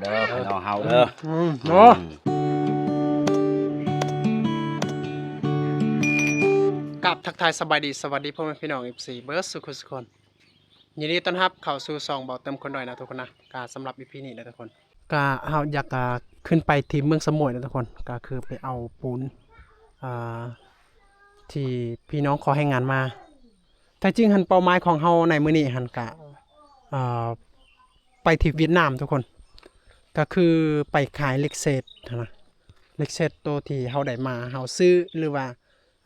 ເດີພີ່ນ້ອງເຮົາເດີ ອືມ ເນາະ ອືມ ກາບທັກທາຍສະບາຍດີ ສະຫວັດດີພໍ່ແມ່ພີ່ນ້ອງ ເອັຟຊີ ເບິດສູ່ຄົນສູ່ຄົນ ຍິນດີຕ້ອນຮັບເຂົ້າສູ່ຊ່ອງເບົາເຕີມຄົນດ້ອຍນະທຸກຄົນນະ. ກະສຳລັບອີພີນີ້ນະທຸກຄົນ ກະເຮົາຢາກ ອາ ຂຶ້ນໄປທີ່ເມືອງສະໝວຍນະທຸກຄົນ ກະຄືໄປເອົາປູນ ອາ ທີ່ພີ່ນ້ອງຂໍແຮງງານມາ. ແທ້ຈິງຫັ້ນເປົ້າໝາຍຂອງເຮົາໃນມື້ນີ້ຫັ້ນກະ ເອີ ໄປທີ່ຫວຽດນາມທຸກຄົນ ກະຄືໄປຂາຍເຫຼັກເສດຫັ້ນນະ ເຫຼັກເສດໂຕທີ່ເຮົາໄດ້ມາ ເຮົາຊື້ ຫຼືວ່າ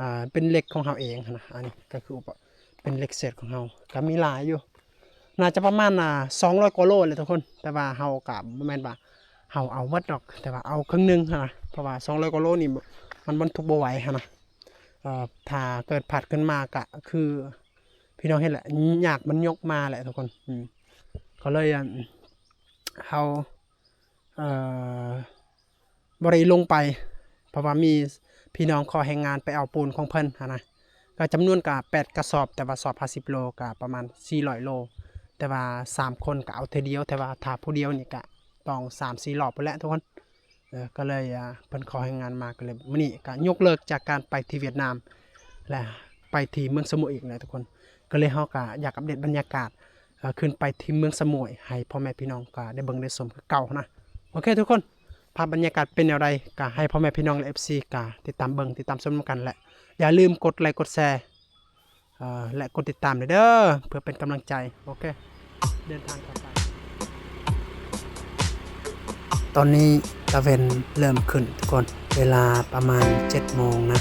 ອ່າ ເປັນເຫຼັກຂອງເຮົາເອງຫັ້ນນະ. ອັນນີ້ກະຄືເປັນເຫຼັກເສດຂອງເຮົາ ກະມີຫຼາຍຢູ່ ໜ້າຈະປະມານ ອ່າ ສອງຮ້ອຍກວ່າໂລແຫຼະທຸກຄົນ ແຕ່ວ່າເຮົາກະບໍ່ແມ່ນວ່າເຮົາເອົາໝົດດອກ ແຕ່ວ່າເອົາເຄິ່ງໜຶ່ງຫັ້ນນະ ເພາະວ່າສອງຮ້ອຍກວ່າໂລນີ້ ມັນບັນທຸກບໍ່ໄຫວຫັ້ນນະ. ເອີ ຖ້າເກີດພາດຂຶ້ນມາກະຄືພີ່ນ້ອງເຫັນແຫຼະ ຍາກມັນຍົກມາແຫຼະທຸກຄົນ ອືມ ກໍເລີຍ ອັນ ເຮົາ ເອີ ບໍ່ໄດ້ລົງໄປ ເພາະວ່າມີພີ່ນ້ອງຂໍແຮງງານໄປເອົາປູນຂອງເພິ່ນຫັ້ນນະ ກໍຈຳນວນກໍແປດກະສອບ ແຕ່ວ່າສອບຫ້າສິບໂລ ກໍປະມານສີ່ຮ້ອຍໂລ ແຕ່ວ່າສາມຄົນກໍເອົາເທື່ອດຽວ ແຕ່ວ່າຖ້າຜູ້ດຽວນີ້ກໍຕ້ອງສາມສີ່ລອບພຸ້ນແຫຼະທຸກຄົນ. ເອີ ກໍເລີຍ ອ່າ ເພິ່ນຂໍແຮງງານມາ ກໍເລີຍມື້ນີ້ກໍຍົກເລີກຈາກການໄປທີ່ຫວຽດນາມ ແລະ ໄປທີ່ເມືອງສະໝວຍອີກນະທຸກຄົນ ກໍເລີຍເຮົາກໍຢາກອັບເດດບັນຍາກາດ ເອີ ຂຶ້ນໄປທີ່ເມືອງສະໝວຍ ໃຫ້ພໍ່ແມ່ພີ່ນ້ອງກໍໄດ້ເບິ່ງໄດ້ຊົມຄືເກົ່ານະ. ໂອເຄທຸກຄົນ ພາບບັນຍາກາດເປັນແນວໃດ ກໍໃຫ້ພໍ່ແມ່ພີ່ນ້ອງ ແລະ ເອັຟຊີ ກໍຕິດຕາມເບິ່ງ ຕິດຕາມຊົມນຳກັນ ແລະ ຢ່າລືມກົດໄລກ໌ ກົດແຊ ເອີ ແລະ ກົດຕິດຕາມເດີເພື່ອເປັນກຳລັງໃຈ. ໂອເຄ ເດີນທາງຕໍ່ໄປ. ຕອນນີ້ຕາເວັນເລີ່ມຂຶ້ນທຸກຄົນ ເວລາປະມານເຈັດໂມງນະ.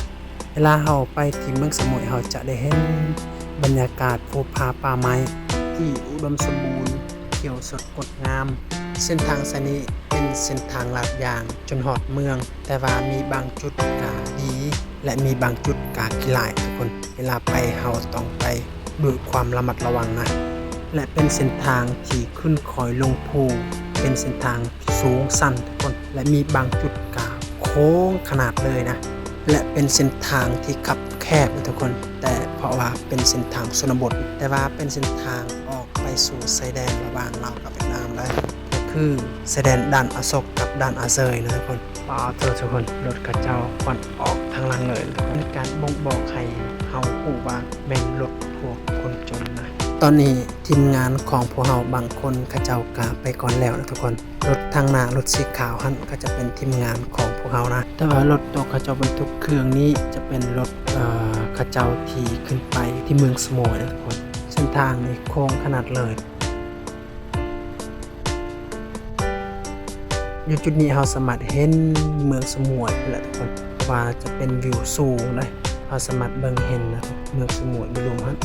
ເວລາເຮົາໄປທີ່ເມືອງສະໝວຍ ເຮົາຈະໄດ້ເຫັນບັນຍາກາດພູຜາປ່າໄມ້ທີ່ອຸດົມສົມບູນ ຂຽວສົດງົດງາມ. ເສັ້ນທາງສາຍນີ້ເປັນເສັ້ນທາງລາດຢາງຈົນຮອດເມືອງ ແຕ່ວ່າມີບາງຈຸດກະດີ ແລະ ມີບາງຈຸດກະຂີ້ຫຼ້າຍທຸກຄົນ. ເວລາໄປເຮົາຕ້ອງໄປດ້ວຍຄວາມລະມັດລະວັງນະ ແລະ ເປັນເສັ້ນທາງທີ່ຂຶ້ນຄອຍລົງພູ ເປັນເສັ້ນທາງສູງຊັນທຸກຄົນ ແລະ ມີບາງຈຸດກະໂຄ້ງຂະໜາດເລີຍນະ ແລະ ເປັນເສັ້ນທາງທີ່ຄັບແຄບນະທຸກຄົນ ແຕ່ເພາະວ່າເປັນເສັ້ນທາງຊົນນະບົດ ແຕ່ວ່າເປັນເສັ້ນທາງອອກໄປສູ່ຊາຍແດນລະຫວ່າງລາວກັບຫວຽດນາມໄດ໋ ກໍຄືຊາຍແດນດ່ານອາສົກກັບດ່ານອາເຊີຍນະທຸກຄົນ. ປາໂທ້ ທຸກຄົນ ລົດເຂົາເຈົ້າຄວັນອອກທາງຫຼັງເລີຍ ເປັນການບົ່ງບອກໃຫ້ເຮົາຮູ້ວ່າແມ່ນລົດພວກຄົນຈົນນະ. ຕອນນີ້ທີມງານຂອງພວກເຮົາບາງຄົນເຂົາເຈົ້າກະໄປກ່ອນແລ້ວນະທຸກຄົນ. ລົດທາງໜ້າ ລົດສີຂາວຫັ້ນ ກໍຈະເປັນທີມງານຂອງພວກເຮົານະ ແຕ່ວ່າລົດໂຕເຂົາເຈົ້າບັນທຸກເຄື່ອງນີ້ຈະເປັນລົດ ເອີ ເຂົາເຈົ້າທີ່ຂຶ້ນໄປທີ່ເມືອງສະໝວຍນະທຸກຄົນ. ເສັ້ນທາງນີ້ໂຄ້ງຂະໜາດເລີຍ. ຢູ່ຈຸດນີ້ເຮົາສາມາດເຫັນເມືອງສະໝວຍພຸ້ນແຫຼະທຸກຄົນ ເພາະວ່າຈະເປັນວິວສູງເດ້ ເຮົາສາມາດເບິ່ງເຫັນນະ ເມືອງສະໝວຍຢູ່ລຸ່ມຫັ້ນ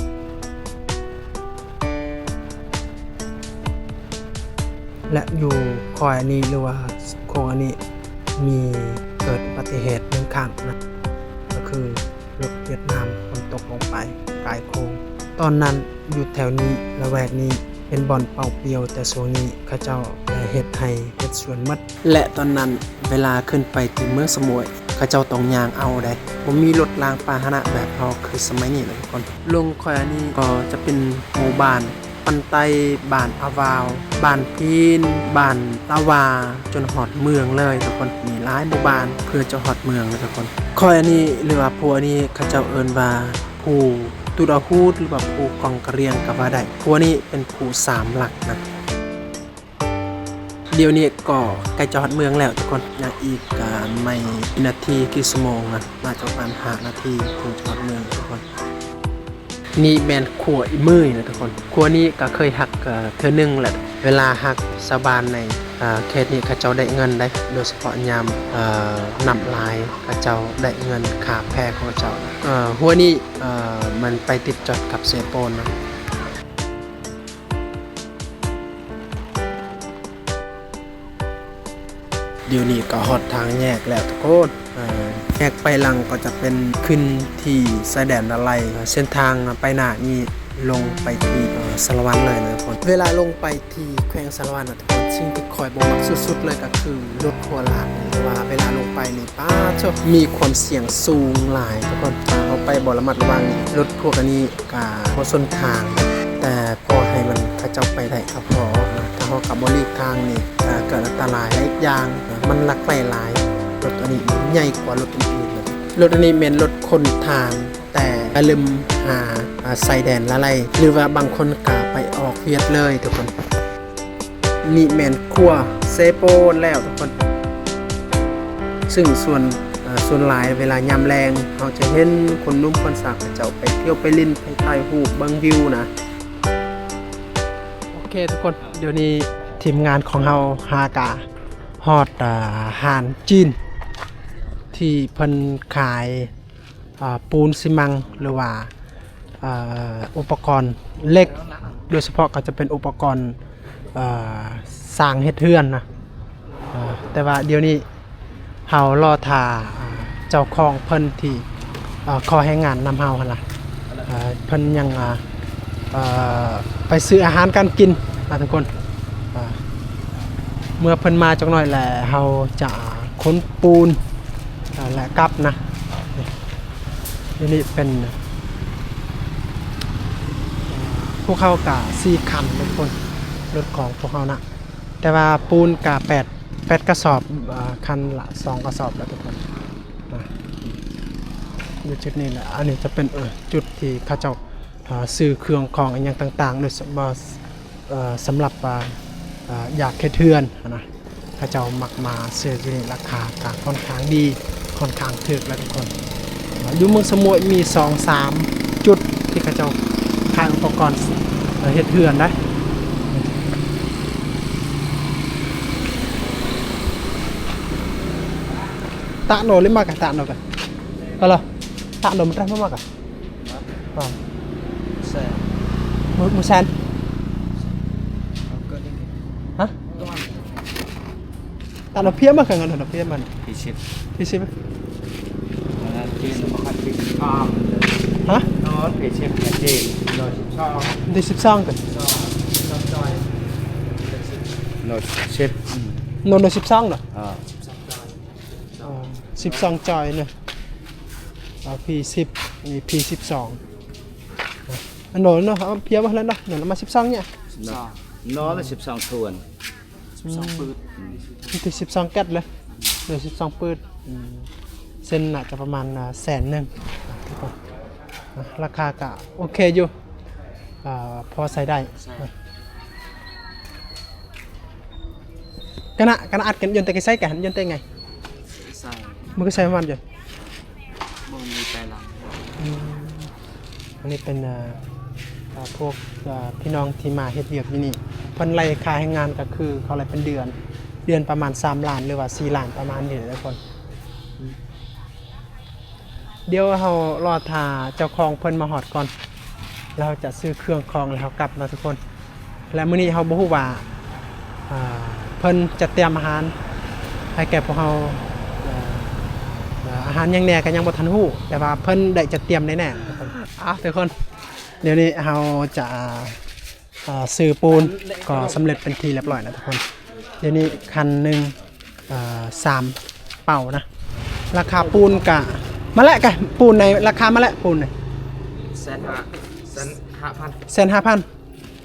ແລະ ຢູ່ຄອຍອັນນີ້ ຫຼືວ່າໂຄ້ງອັນນີ້ ມີເກີດອຸບັດຕິເຫດໜຶ່ງຄັ້ງນະ ກໍຄື ລົດຫວຽດນາມຝົນຕົກລົງໄປກາຍໂຄ້ງ. ຕອນນັ້ນຢູ່ແຖວນີ້ ລະແວກນີ້ເປັນບ່ອນເປົ່າປ່ຽວ ແຕ່ຊ່ວງນີ້ເຂົາເຈົ້າໄດ້ເຮັດໄຮ່ເຮັດສວນໝົດ ແລະ ຕອນນັ້ນເວລາຂຶ້ນໄປທີ່ເມືອງສະໝວຍ ເຂົາເຈົ້າຕ້ອງຍ່າງເອົາໃດ໋ ບໍ່ມີລົດລາງພາຫະນະແບບເຮົາຄືສະໄໝນີ້ນະທຸກຄົນ. ລົງຄອຍອັນນີ້ກໍຈະເປັນໝູ່ບ້ານ ບ້ານໃຕ້ ບ້ານອາວາວ ບ້ານພີນ ບ້ານຕາວາ ຈົນຮອດເມືອງເລີຍທຸກຄົນ. ມີຫຼາຍໝູ່ບ້ານເພື່ອຈະຮອດເມືອງເລີຍທຸກຄົນ. ຄອຍອັນນີ້ ຫຼືວ່າພູອັນນີ້ ເຂົາເຈົ້າເອີ້ນວ່າພູຕູດອາຮູດ ຫຼືວ່າພູກອງກະຣຽງກໍວ່າໄດ້. ພູອັນນີ້ເປັນພູສາມຫຼັກນະ. ດຽວນີ້ກໍໃກ້ຈະຮອດເມືອງແລ້ວທຸກຄົນ. ຍັງອີກ ອາ ໄມ່ນາທີ ກີ່ຊົ່ວໂມງນະ. ໜ້າຈະປະມານຫ້ານາທີເຖິງຈະຮອດເມືອງທຸກຄົນ. ນີ້ແມ່ນຂົວອີເມີຍນະທຸກຄົນ. ຂົວນີ້ກໍເຄີຍຫັກ ເອີ ເທື່ອໜຶ່ງແຫຼະ. ເວລາຫັກຊາວບ້ານໃນ ເອີ ເຂດນີ້ເຂົາເຈົ້າໄດ້ເງິນໄດ໋ ໂດຍສະເພາະຍາມ ເອີ ນ້ຳຫຼາຍ ເຂົາເຈົ້າໄດ້ເງິນຄ່າແພຂອງເຂົາເຈົ້າ. ເອີ ຮົ້ວນີ້ ເອີ ມັນໄປຕິດຈອດກັບເຊໂປນນະ. ດຽວນີ້ກໍຮອດທາງແຍກແລ້ວທຸກຄົນ. ເອີ ແຍກໄປຫຼັງກໍຈະເປັນຂຶ້ນທີ່ຊາຍແດນລາໄລ. ເສັ້ນທາງໄປໜ້ານີ້ລົງໄປທີ່ ເອີ ສາລະວັນເລີຍນະທຸກຄົນ. ເວລາລົງໄປທີ່ແຂວງສາລະວັນນະທຸກຄົນ ສິ່ງທີ່ຂ້ອຍບໍ່ມັກສຸດໆເລີຍກໍຄືລົດຂົວລາດ ເພາະວ່າເວລາລົງໄປນີ້ ປາໂທ້ ມີຄວາມສ່ຽງສູງຫຼາຍທຸກຄົນ. ຖ້າເຮົາໄປບໍ່ລະມັດລະວັງນີ້ ລົດພວກອັນນີ້ກະບໍ່ສົນທາງ ແຕ່ພໍໃຫ້ມັນ ເຂົາເຈົ້າໄປໄດ້ກໍພໍ. ຖ້າເຮົາກໍບໍ່ຫຼີກທາງນີ້ ກໍເກີດອັນຕະລາຍ. ແລະ ອີກຢ່າງ ມັນລັກໄຫຼຫຼາຍ. ລົດອັນນີ້ມັນໃຫຍ່ກວ່າລົດອື່ນໆ. ລົດອັນນີ້ແມ່ນລົດຂົນຖ່ານ ແຕ່ກະລືມຫາ ອາ ຊາຍແດນລະໄລ ຫຼືວ່າບາງຄົນກະໄປອອກວຽກເລີຍທຸກຄົນ. ນີ້ແມ່ນຂົວເຊໂປນແລ້ວທຸກຄົນ. ຊຶ່ງສ່ວນ ອາ ສ່ວນຫຼາຍເວລາຍາມແລງ ເຮົາຈະເຫັນຄົນໜຸ່ມຄົນສາວເຂົາເຈົ້າໄປທ່ຽວໄປຫຼິ້ນ ໄປຖ່າຍຮູບເບິ່ງວິວນະ. ໂອເຄທຸກຄົນ ດຽວນີ້ທີມງານຂອງເຮົາຫາກະຮອດ ອາ ຮ້ານຈີນ ທີ່ເພິ່ນຂາຍ ອາ ປູນຊີມັງ ຫຼືວ່າ ອາ ອຸປະກອນເຫຼັກ ໂດຍສະເພາະກໍຈະເປັນອຸປະກອນ ອາ ສ້າງເຮັດເຮືອນນະ. ອາ ແຕ່ວ່າດຽວນີ້ເຮົາລໍຖ້າ ອາ ເຈົ້າຂອງເພິ່ນທີ່ ອາ ຂໍແຮງງານນຳເຮົາຫັ້ນລະ ອາ ເພິ່ນຍັງ ອາ ເອີ ໄປຊື້ອາຫານການກິນນະທຸກຄົນ. ອາ ເມື່ອເພິ່ນມາຈັກໜ້ອຍແລ້ວ ເຮົາຈະຂົນປູນ ອາ ແລະ ກັບນະ. ດຽວນີ້ເປັນ ພວກເຮົາກະສີ່ຄັນທຸກຄົນ ລົດຂອງພວກເຮົານະ ແຕ່ວ່າປູນກະແປດ ແປດກະສອບ ອາ ຄັນລະສອງກະສອບແລ້ວທຸກຄົນ. ອາ ຢູ່ຈຸດນີ້ແຫຼະ ອັນນີ້ຈະເປັນ ເອີ ຈຸດທີ່ເຂົາເຈົ້າ ອາ ຊື້ເຄື່ອງຂອງອີ່ຫຍັງຕ່າງໆ ໂດຍສະເພາະ ເອີ ສຳລັບວ່າ ອາ ຢາກເຮັດເຮືອນຫັ້ນນະ ເຂົາເຈົ້າມັກມາຊື້ຢູ່ນີ້ ລາຄາກໍຄ່ອນຂ້າງດີ ຄ່ອນຂ້າງຖືກແຫຼະທຸກຄົນ. ຢູ່ເມືອງສະໝວຍມີສອງສາມຈຸດທີ່ເຂົາເຈົ້າຂາຍອຸປະກອນ ເອີ ເຮັດເຮືອນໄດ໋. Tano lima kah, tano kah? Kalau tano murah mama kah? Hah? Berapa? Sen. Mu-, mu sen? Hah? Tano pia mah kah, tano pia mah? Pisip. Pisip. Mana tin makan pisip. Hah? Non pisip ya tin. Non sipsong. Di sipsong kah? Sipsong. Sipsong coy. Non sip. Non sipsong dah? Ah. ອາ ສິບສອງຈອຍເນາະ ອາ ພີສິບ ນີ້ພີສິບສອງ. ອັນໂນນເນາະ ເອົາເພຍມາແລ້ວເນາະ ນັ້ນມາສິບສອງເນຍ ສິບສອງ ນອນລະສິບສອງຖ້ວນ ສິບສອງ ອືມ ປືດ ອືມ ມີແຕ່ສິບສອງແກັດເລີຍ ເຫຼືອສິບສອງປືດ. ອືມ ເສັ້ນໜ້າຈະປະມານ ອາ ແສນໜຶ່ງ ອາ ລາຄາກະໂອເຄຢູ່ ອາ ພໍໃຊ້ໄດ້ ໃຊ້. ກະນະ ກະນະອັດກັນ ຍົນແຕ່ກະໄສກະ ຍົນແຕ່ໄງ ໃສ່ ມັນກະໃສ່ປະມານຢູ່ ບໍ່ມີໄປຫຼັງ. ອືມ ອັນນີ້ເປັນ ເອີ ເອີ ພວກ ເອີ ພີ່ນ້ອງທີ່ມາເຮັດວຽກຢູ່ນີ້ ເພິ່ນໄລ່ຄ່າແຮງງານ ກະຄືເຂົາໄລ່ເປັນເດືອນ ເດືອນປະມານສາມລ້ານ ຫຼືວ່າສີ່ລ້ານ ປະມານນີ້ແຫຼະທຸກຄົນ. ອືມ ດຽວເຮົາລໍຖ້າເຈົ້າຂອງເພິ່ນມາຮອດກ່ອນ ແລ້ວເຮົາຈະຊື້ເຄື່ອງຂອງ ແລ້ວເຮົາກັບເນາະທຸກຄົນ. ແລະ ມື້ນີ້ເຮົາບໍ່ຮູ້ວ່າ ເອີ ເພິ່ນຈະຕຽມອາຫານໃຫ້ແກ່ພວກເຮົາ ເອີ ອາຫານຫຍັງແດ່ກະຍັງບໍ່ທັນຮູ້ ແຕ່ວ່າເພິ່ນໄດ້ຈະຕຽມແນ່ໆ. ເອົາທຸກຄົນ ດຽວນີ້ເຮົາຈະ ອ່າ ຊື້ປູນກໍສຳເລັດເປັນທີ່ລຽບລ້ອຍແລ້ວທຸກຄົນ. ດຽວນີ້ຄັນໜຶ່ງ ອ່າ ສາມເປົານະ. ລາຄາປູນກະ ມາແລະກະ ປູນໃນລາຄາມາແລະ ປູນໃນ ແສນຫ້າ ແສນຫ້າພັນ ແສນຫ້າພັນ.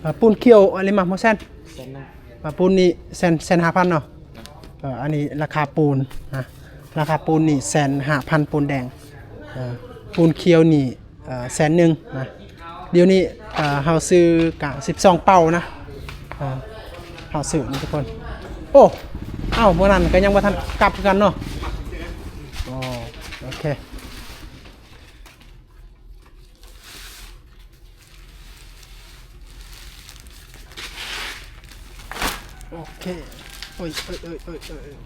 ເອີ ປູນຂຽວອັນນີ້ມາບໍ່ແສນ ແສນໜຶ່ງ. ອ່າ ປູນນີ້ແສນ ແສນຫ້າພັນເນາະ. ເອີ ອັນນີ້ລາຄາປູນນະ ລາຄາປູນນີ້ແສນຫ້າພັນ ປູນແດງ. ເອີ ປູນຂຽວນີ້ ເອີ ແສນໜຶ່ງນະ. ດຽວນີ້ ເອີ ເຮົາຊື້ກະສິບສອງເປົານະ ເອີ ເຮົາຊື້ນະທຸກຄົນ. ໂອ້ ເອົ້າ ມື້ນັ້ນກະຍັງບໍ່ທັນກັບຄືກັນເນາະ. ໂອ້ ໂອເຄ ໂອເຄ. ໂອ້ຍ ໂອ້ຍ ໂອ້ຍ ໂອ້ຍ ໂອ້ຍ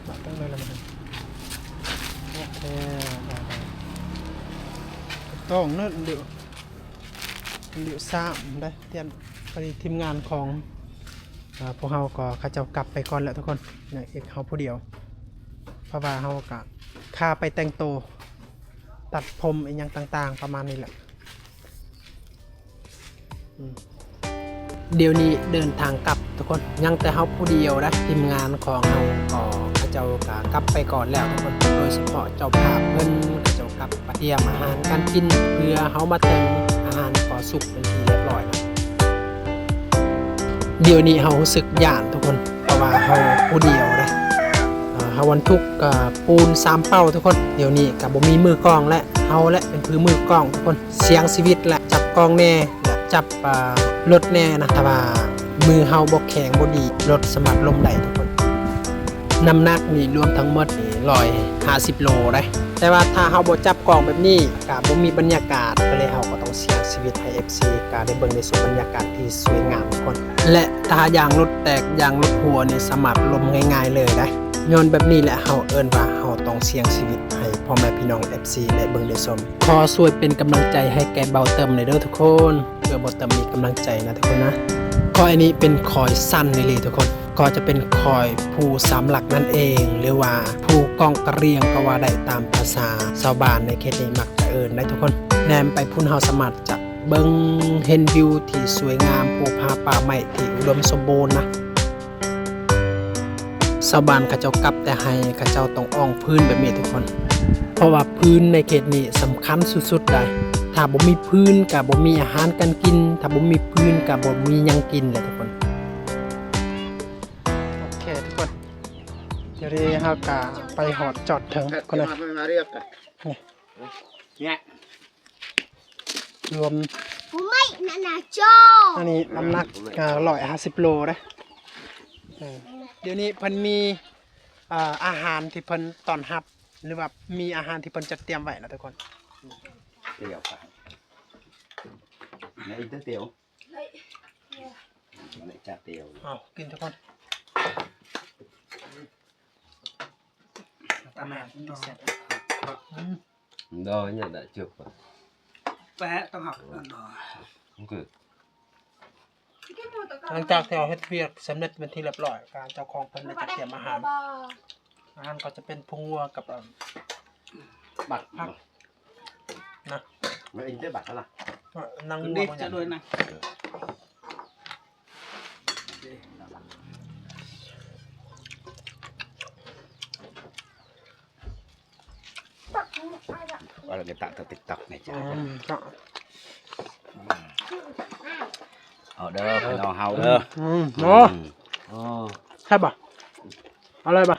ມາຕັ້ງໄດ້ແລ້ວ ໂອເຄ ໄດ້ ໄດ້ ຕ້ອງເນີດ ດຽວ ດຽວຊ້າໄດ້ ຕຽນ ພໍດີທີມງານຂອງ ອ່າ ພວກເຮົາກໍເຂົາເຈົ້າກັບໄປກ່ອນແລ້ວທຸກຄົນ ຍັງອີກເຮົາຜູ້ດຽວ ເພາະວ່າເຮົາກະຄາໄປແຕ່ງໂຕ ຕັດຜົມອີ່ຫຍັງຕ່າງໆ ປະມານນີ້ແຫຼະ. ອືມ ດຽວນີ້ເດີນທາງກັບ ຄົນ ຍັງແຕ່ເຮົາຜູ້ດຽວນະ ທີມງານຂອງເຮົາກໍ ເຂົາເຈົ້າກໍກັບໄປກ່ອນແລ້ວທຸກຄົນ ໂດຍສະເພາະເຈົ້າພາບເພິ່ນ ເຂົາເຈົ້າກັບໄປຕຽມອາຫານການກິນ ເພື່ອເຮົາມາເຖິງ ອາຫານກໍສຸກເປັນທີ່ຮຽບຮ້ອຍແລ້ວ. ດຽວນີ້ເຮົາຮູ້ສຶກຢ້ານທຸກຄົນ ເພາະວ່າເຮົາຜູ້ດຽວນະ ເຮົາບັນທຸກປູນສາມເປົາທຸກຄົນ ດຽວນີ້ກໍບໍ່ມີມືກ້ອງແລ້ວ ເຮົາແຫຼະເປັນຜູ້ມືກ້ອງທຸກຄົນ ສ່ຽງຊີວິດແຫຼະ ຈັບກ້ອງແດ່ ແລະ ຈັບ ອ່າ ລົດແດ່ນະ ຖ້າວ່າມືເຮົາບໍ່ແຂງບໍ່ດີ ລົດສາມາດລົ້ມໄດ້ທຸກຄົນ. ນ້ຳໜັກນີ້ລວມທັງໝົດນີ້ຮ້ອຍຫ້າສິບໂລໄດ໋ ແຕ່ວ່າຖ້າເຮົາບໍ່ຈັບກ້ອງແບບນີ້ ກະບໍ່ມີບັນຍາກາດ ກໍເລີຍເຮົາກໍຕ້ອງສ່ຽງຊີວິດໃຫ້ເອັຟຊີ ກະໄດ້ເບິ່ງໄດ້ຊົມບັນຍາກາດທີ່ສວຍງາມທຸກຄົນ ແລະ ຖ້າຢາງລົດແຕກ ຢາງລົດຮົ່ວນີ້ສາມາດລົ້ມງ່າຍໆເລີຍໄດ໋. ຍ້ອນແບບນີ້ແຫຼະ ເຮົາເອີ້ນວ່າເຮົາຕ້ອງສ່ຽງຊີວິດໃຫ້ພໍ່ແມ່ພີ່ນ້ອງເອັຟຊີໄດ້ເບິ່ງໄດ້ຊົມ. ຂໍຊ່ວຍເປັນກຳລັງໃຈໃຫ້ແກ່ເບົາເຕີມແດ່ເດີທຸກຄົນ ເພື່ອເບົາເຕີມມີກຳລັງໃຈນະທຸກຄົນນະ. ຂ້ອຍນີ້ເປັນຂ້ອຍສັ້ນອີ່ຫຼີທຸກຄົນ ກໍຈະເປັນຂ້ອຍພູສາມຫຼັກນັ້ນເອງ ຫຼືວ່າພູກ້ອງກະຣຽງກໍວ່າໄດ້ ຕາມພາສາຊາວບ້ານໃນເຂດນີ້ມັກຈະເອີ້ນໄດ໋ທຸກຄົນ. ແນມໄປພຸ້ນເຮົາສາມາດຈະເບິ່ງເຫັນວິວທີ່ສວຍງາມ ພູຜາປ່າໄມ້ທີ່ອຸດົມສົມບູນນະ. ຊາວບ້ານເຂົາເຈົ້າກັບແຕ່ໄຮ່ ເຂົາເຈົ້າຕ້ອງອອງຟືນແບບນີ້ທຸກຄົນ ເພາະວ່າຟືນໃນເຂດນີ້ສຳຄັນສຸດໆໄດ໋ ຖ້າບໍ່ມີຟືນກະບໍ່ມີອາຫານການກິນ ຖ້າບໍ່ມີຟືນກະບໍ່ມີຫຍັງກິນແຫຼະທຸກຄົນ. ໂອເຄທຸກຄົນ ດຽວນີ້ເຮົາກະໄປຮອດຈອດເຖິງ ຄົນນະ ນີ້ ລວມ ອັນນີ້ນ້ຳໜັກ ອ່າ ຮ້ອຍຫ້າສິບໂລເດ້. ເອີ ດຽວນີ້ເພິ່ນມີ ອ່າ ອາຫານທີ່ເພິ່ນຕ້ອນຮັບ ຫຼືວ່າມີອາຫານທີ່ເພິ່ນຈັດຕຽມໄວ້ນະທຸກຄົນ. ຕຽວປາ ໃນຕະຕຽວ ໃນຈາຕຽວ ເອົາກິນທຸກຄົນ. ຕາມາແຊບ ອືມ ດອຍນີ້ແຫຼະ ຈະແປະຕ້ອງຮັບ ໂອເຄ ຫຼັງຈາກທີ່ເຮົາເຮັດວຽກສຳເລັດເປັນທີ່ຮຽບຮ້ອຍ ກະເຈົ້າຂອງເພິ່ນໄດ້ຈັດຕຽມອາຫານ ອາຫານກໍຈະເປັນພຸງງົວກັບ ເອີ ບັກຜັກນະ ເອີ ນັ່ງງົວ ຈະດ້ວຍນະ. ວ່າແລ້ວກໍຕັກ TikTok ໃນຈານ ອືມ ເອົາເດີພີ່ນ້ອງເຮົາເດີ. ອືມ ໂອ້ ອືມ ໂອ້ ແຊບບໍ່? ອະຮ່ອຍບໍ່?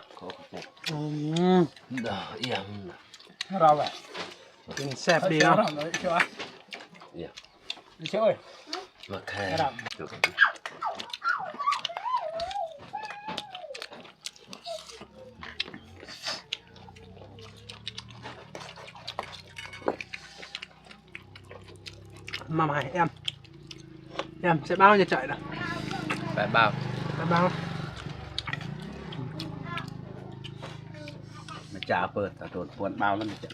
ອືມ ດຽວ ເຮົາແບບ ກິນແຊບດີເນາະ. ເອີຍ ມາແຄ່ ມາໃໝ່ ແອມ ແອມ ໃສ່ເບົາ ຢ່າຈ່ອຍນະ ແປດເບົາ ແປດເບົາ. ມາຈາເປີດຕາໂດນປວນເບົາແລ້ວມັນຈະ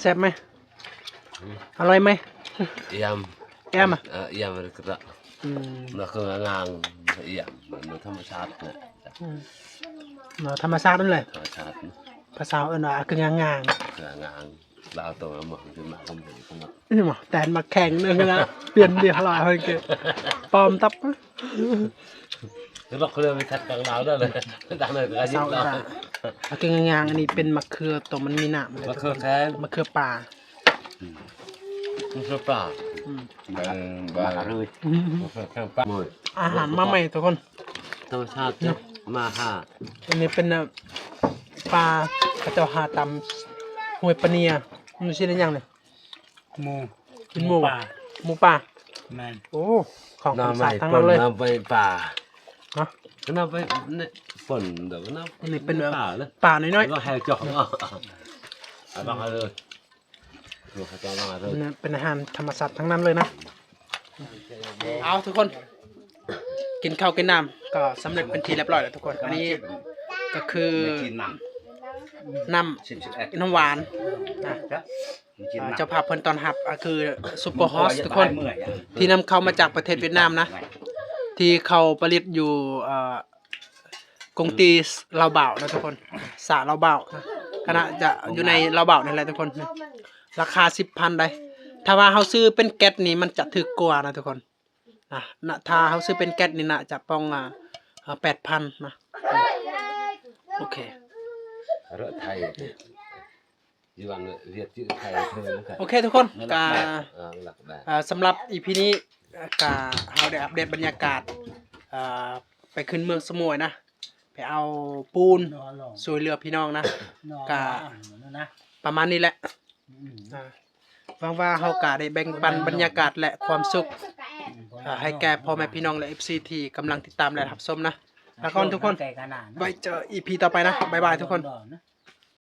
ແຊບໄໝ? ອືມ ອະຮ່ອຍໄໝ? ອຽມ ແອມ ເອີ ອຽມ ກະ ອືມ ມັນຄືງາງ ອຽມ ມັນທຳມະຊາດນະ. ອືມ ເນາະ ທຳມະຊາດນັ້ນແຫຼະ ທຳມະຊາດ ພາສາເອີ້ນວ່າອາກຶງງາງ ອາກຶງງາງ. ລາວຕົວມາ ຄືມາຄົມເຫັນຄົນເນາະ ນີ້ໝໍ ແຕນມາແຂ່ງໜຶ່ງນະ ປ່ຽນດຽວຫຼາຍເຮີ້ຍ ເກ ປອມຕັບ ລອກເລີຍໄປຂັດກັງລາວໄດ້ເລີຍ ຕາມເລີຍກະຍິບລາວ. ອາກຶງງາງ ອັນນີ້ເປັນມະເຂືອໂຕມັນມີນ້ຳ ມະເຂືອແຂງ ມະເຂືອປ່າ ອືມ ມັນຄືປາ ອືມ ໃບ ໃບ ອືມ ອາຫານມາໃໝ່ທຸກຄົນ ທຳມະຊາດເນາະ ມາຫາ ອັນນີ້ເປັນ ເອີ ປາ ເຂົາເຈົ້າຫາຕາມຫ້ວຍປາເນຍ ມັນຊິໄດ້ຫຍັງນີ້ ໝູ ກິນໝູ ໝູປ່າ ໝູປ່າ ແມ່ນ ໂອ້ ຂອງທຳມະຊາດທັງນັ້ນເລີຍ ນ້ຳໄປປ່າ ຮະ ນ້ຳໄປຝົນ ດອກນ້ຳ ອັນນີ້ເປັນ ເອີ ປ່າເລີຍ ປ່ານ້ອຍໆ ແລ້ວໃຫ້ຈອກເນາະ ເອົາມາເລີຍ ເປັນອາຫານທຳມະຊາດທັງນັ້ນເລີຍນະ. ເອົາທຸກຄົນ ກິນເຂົ້າກິນນ້ຳກໍສຳເລັດເປັນທີ່ຮຽບຮ້ອຍແລ້ວທຸກຄົນ. ອັນນີ້ກໍຄືນ້ຳ ນ້ຳຫວານນະ ເຈົ້າພາບເພິ່ນຕ້ອນຮັບ ກໍຄື Super Host ທຸກຄົນ ທີ່ນຳເຂົ້າມາຈາກປະເທດຫວຽດນາມນະ ທີ່ເຂົາຜະລິດຢູ່ ເອີ ກົງຕີລາວບ່າວນະທຸກຄົນ ສາລາວບ່າວນະ ຄະນະຈະຢູ່ໃນລາວບ່າວນີ້ແຫຼະທຸກຄົນ. ລາຄາສິບພັນໃດ ຖ້າວ່າເຮົາຊື້ເປັນແກັດນີ້ ມັນຈະຖືກກວ່ານະທຸກຄົນ ນະ ນະ ຖ້າເຮົາຊື້ເປັນແກັດນີ້ ໜ້າຈະປ່ອງ ອ່າ ເອີ່ ແປດພັນນະ. ໂອເຄ ເລາະໄທ ຢູ່ຫວ່າງວຽກຈື່ໄທເພິ່ນນະ ໂອເຄທຸກຄົນ ກະ ເອີ່ ສຳລັບອີພີນີ້ ກະເຮົາໄດ້ອັບເດດບັນຍາກາດ ເອີ່ ໄປຂຶ້ນເມືອງສະໝວຍນະ ໄປເອົາປູນຊ່ວຍເຫຼືອພີ່ນ້ອງນະ ກະປະມານນີ້ແຫຼະ. ອືມ ອ່າ ຫວັງວ່າເຮົາກະໄດ້ແບ່ງປັນບັນຍາກາດ ແລະ ຄວາມສຸກ ອືມ ເອີ່ ໃຫ້ແກ່ພໍ່ແມ່ພີ່ນ້ອງ ແລະ ເອັຟຊີ ທີ່ກຳລັງຕິດຕາມ ແລະ ຮັບຊົມນະ. ລາກ່ອນທຸກຄົນ ໄວ້ເຈີອີພີຕໍ່ໄປນະ ບາຍບາຍທຸກຄົນ.